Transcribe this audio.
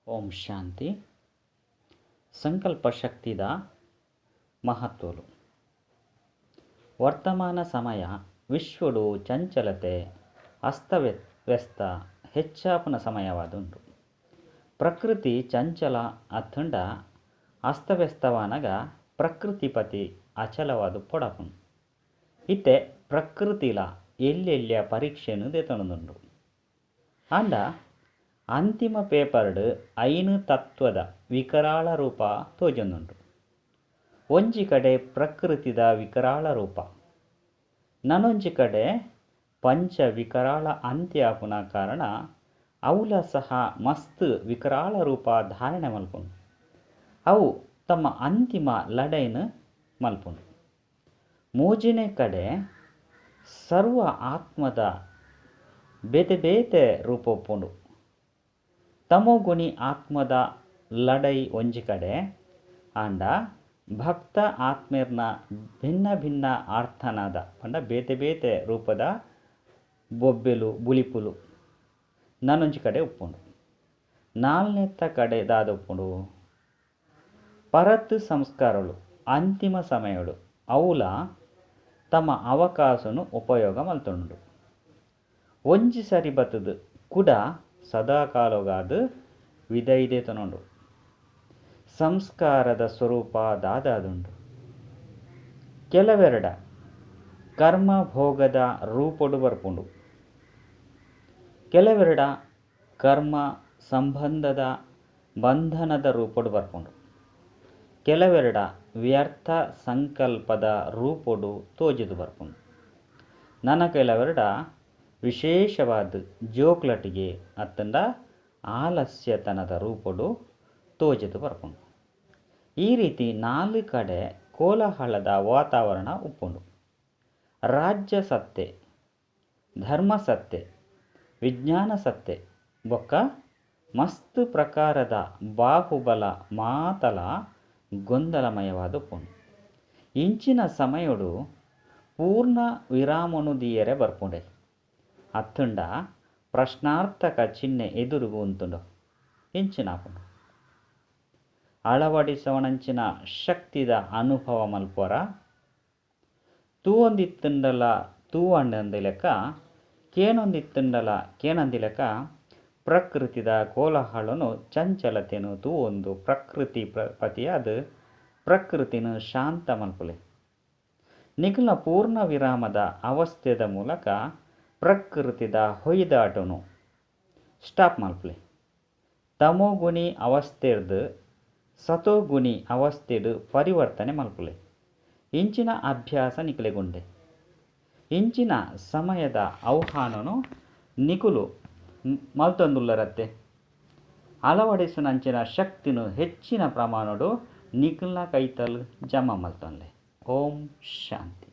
ಓಂ ಶಾಂತಿ. ಸಂಕಲ್ಪ ಶಕ್ತಿದ ಮಹತ್ವಲು. ವರ್ತಮಾನ ಸಮಯ ವಿಶ್ವಡು ಚಂಚಲತೆ ಅಸ್ತವ್ಯಸ್ತ ಹೆಚ್ಚಾಪುನ ಸಮಯವಾದುಂಡು. ಪ್ರಕೃತಿ ಚಂಚಲ ಅತ್ತುಂಡ ಅಸ್ತವ್ಯಸ್ತವಾನಗ ಪ್ರಕೃತಿಪತಿ ಅಚಲವಾದ ಪೊಡಪುಂಡು. ಇತ್ತೆ ಪ್ರಕೃತಿಲ ಎಲ್ಲೆಲ್ಲಿಯ ಪರೀಕ್ಷೆನು ದೇತೊಂದುಂಡು. ಆಂಡ ಅಂತಿಮ ಪೇಪರ್ಡ್ ಐನು ತತ್ವದ ವಿಕರಾಳ ರೂಪ ತೋಜೊಂದುಂಡು. ಒಂಜಿ ಕಡೆ ಪ್ರಕೃತಿದ ವಿಕರಾಳ ರೂಪ, ನನೊಂಜಿ ಕಡೆ ಪಂಚ ವಿಕರಾಳ ಅಂತ್ಯ ಆಪುನ ಕಾರಣ ಅವುಲ ಸಹ ಮಸ್ತ್ ವಿಕರಾಳ ರೂಪ ಧಾರಣೆ ಮಲ್ಪುಂಡು. ಅವು ತಮ್ಮ ಅಂತಿಮ ಲಡೈನ್ ಮಲ್ಪುಂಡು. ಮೂಜನೇ ಕಡೆ ಸರ್ವ ಆತ್ಮದ ಬೇತೆ ಬೇತೆ ರೂಪ ಉಪ್ಪುಂಡು. ತಮೋಗುಣಿ ಆತ್ಮದ ಲಡೈ ಒಂಜಿ ಕಡೆ ಆಂಡ ಭಕ್ತ ಆತ್ಮೇರ್ನ ಭಿನ್ನ ಭಿನ್ನ ಆರ್ಥನಾದ ಪಂಡ ಬೇತೆ ಬೇತೆ ರೂಪದ ಬೊಬ್ಬೆಲು ಬುಲಿಪುಲು ನಾನೊಂಜಿ ಕಡೆ ಉಪ್ಪುಂಡು. ನಾಲ್ನೆತ್ತ ಕಡೆ ದಾದ ಉಪ್ಪುಂಡು ಪರತ್ ಸಂಸ್ಕಾರಗಳು ಅಂತಿಮ ಸಮಯಡು ಅವುಲ ತಮ್ಮ ಅವಕಾಶನು ಉಪಯೋಗ ಮಲ್ತೊಂಡು. ಒಂಜಿ ಸರಿ ಬತ್ತದು ಕುಡ ಸದಾಕಾಲಗಾದ ವಿದೈದೇತನುಂಡು. ಸಂಸ್ಕಾರದ ಸ್ವರೂಪ ದಾದಾದುಂಡು. ಕೆಲವೆರಡ ಕರ್ಮ ಭೋಗದ ರೂಪೊಡು ಬರ್ಪುಂಡು. ಕೆಲವೆರಡ ಕರ್ಮ ಸಂಬಂಧದ ಬಂಧನದ ರೂಪೊಡು ಬರ್ಪುಂಡು. ಕೆಲವೆರಡ ವ್ಯರ್ಥ ಸಂಕಲ್ಪದ ರೂಪೊಡು ತೋಜುದು ಬರ್ಪುಂಡು. ನನ ಕೆಲವೆರಡ ವಿಶೇಷವಾದ ಜೋಕ್ಲಟಿಗೆ ಅತ್ತಂಡ ಆಲಸ್ಯತನದ ರೂಪೊಡು ತೋಜುದು ಬರ್ಪುಂಡು. ಈ ರೀತಿ ನಾಲ್ಕು ಕಡೆ ಕೋಲಾಹಲದ ವಾತಾವರಣ ಉಪ್ಪುಂಡು. ರಾಜ್ಯ ಸತ್ತೆ, ಧರ್ಮ ಸತ್ತೆ, ವಿಜ್ಞಾನ ಸತ್ತೆ ಬೊಕ್ಕ ಮಸ್ತ್ ಪ್ರಕಾರದ ಬಾಹುಬಲ ಮಾತಲ ಗೊಂದಲಮಯವಾದ ಉಪ್ಪುಂಡು. ಇಂಚಿನ ಸಮಯಡು ಪೂರ್ಣ ವಿರಾಮನು ದೀಯರೆ ಬರ್ಪುಂಡೆ ಅತ್ತಂಡ ಪ್ರಶ್ನಾರ್ಥಕ ಚಿಹ್ನೆ ಎದುರುಗು ಉಂತುಂಡು. ಇಂಚಿನಾಪುಂಡು ಅಳವಡಿಸವಣಂಚಿನ ಶಕ್ತಿದ ಅನುಭವ ಮಲ್ಪುವರ ತೂವೊಂದಿತ್ತುಂಡಲ ತೂವಂಡಂದಿಲೆಕ್ಕ ಕೇನೊಂದಿತ್ತುಂಡಲ ಕೇನಂದಿಲೆಕ್ಕ ಪ್ರಕೃತಿದ ಕೋಲಾಹಲನು ಚಂಚಲತೆನು ತೂವೊಂದು ಪ್ರಕೃತಿ ಪತಿಯಾದ ಪ್ರಕೃತಿನ ಶಾಂತ ಮಲ್ಪುಲೆ. ನಿಖಲ ಪೂರ್ಣ ವಿರಾಮದ ಅವಸ್ಥೆದ ಮೂಲಕ ಪ್ರಕೃತಿದ ಹೊಯ್ದಾಟನು ಸ್ಟಾಪ್ ಮಲ್ಪುಲೆ. ತಮೋಗುಣಿ ಅವಸ್ಥೆರ್ದು ಸತೋಗುಣಿ ಅವಸ್ಥೆಡು ಪರಿವರ್ತನೆ ಮಲ್ಪುಲೆ. ಇಂಚಿನ ಅಭ್ಯಾಸ ನಿಕಲೆಗುಂಡೆ. ಇಂಚಿನ ಸಮಯದ ಆಹ್ವಾನನು ನಿಕುಲು ಮಲ್ತೊಂದುಲ್ಲರತ್ತೆ. ಅಳವಡಿಸುನಂಚಿನ ಶಕ್ತಿನು ಹೆಚ್ಚಿನ ಪ್ರಮಾಣಡು ನಿಕಲ್ನ ಕೈತಲ್ ಜಮಾ ಮಲ್ತೊನ್ಲೆ. ಓಂ ಶಾಂತಿ.